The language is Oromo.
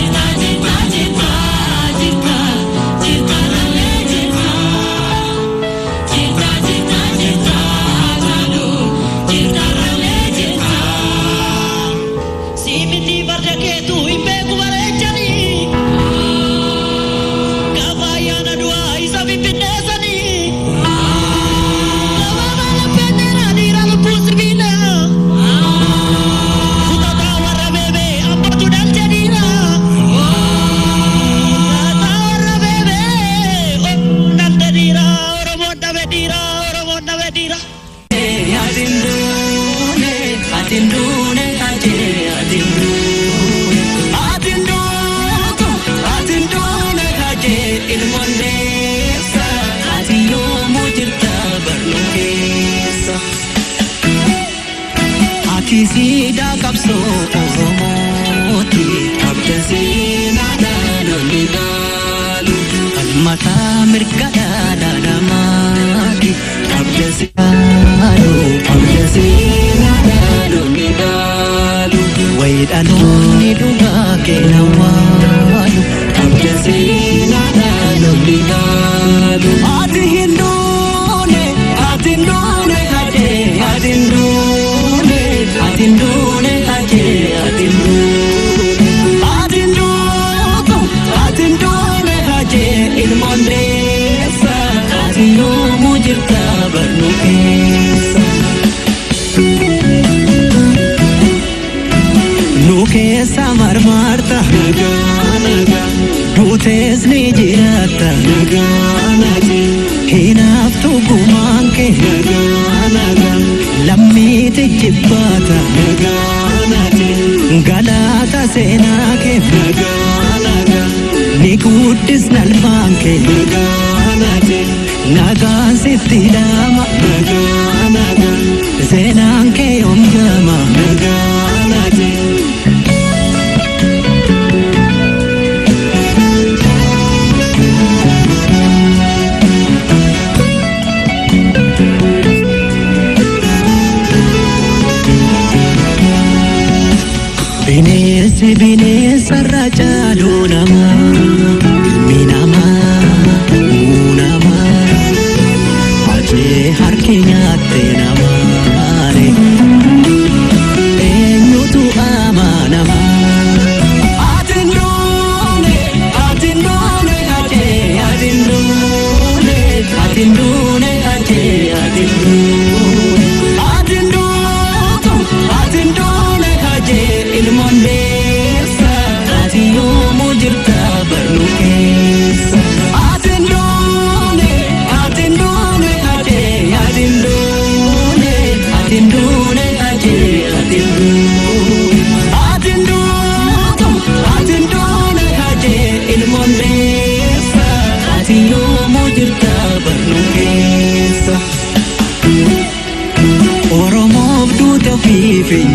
Jirta jirta jirta jirta jirta ralee jirta. Jirta jirta jirta Haacaaluu jirta ralee jirta. Simiti farda keetu hin beeku bareechanii. Gaafa ayyaana du'aa isa finfinneessanii. Gabaabaa lapheen dheeraa dhiira lubbuun sibiila. Kutataa warra beebee abbootu dhalche dhiira. Kutataa warra beebee dhalche dhiira. Oromoon dhabe dhiira. Oromoon dhabe dhiira. Atinduune atinduune ajee atinduune atinduutu atinduune ajee ilmoon deessa ati yoomuu jirta barnuu keessa. Ati siidaa qabsoo Oromooti qabda seenaa dhaloonni dhaalu falmataa mirga dhala namaati qabda seenaa qabda seenaa dhaloonni dhaalu wayi dhaloonni dhugaa keenya waalu qabda seenaa dhaloonni dhaalu. Ati hin duune ati hin duune ajee ati hin duune ati hin duune ajee ati hin duune ati hin duutu ati hin duune ajee ilmoon deessa ati yoomuu jirta barnuu keessa. Nu keessa marmarta duutees ni jiraatta hinaaftu gumaan kee lammiiti jibbaata galaata seenaa kee ni guddisna ilmaan kee nagaan sitti dhaama seenaan kee yoom jaama. Bineensi bineensarra caalu nama ilmi namaa uunamaa ajee harki nyaatte namaare eenyutu amanama. Ati hin duune ati hin duune ajee ati hin duune ati hin duune ajee ati hin duune ati hin duutu ati hin duune ajee ilmoon deessa ati yoomuu jirta barnuu keessa. Ati hin duune ati hin duune ajee ati hin duune ati hin duune ajee ati hin duune ati hin duutu ati hin duune ajee ilmoon deessa ati yoomuu jirta barnuu keessa. Oromoof duuta ofiif hin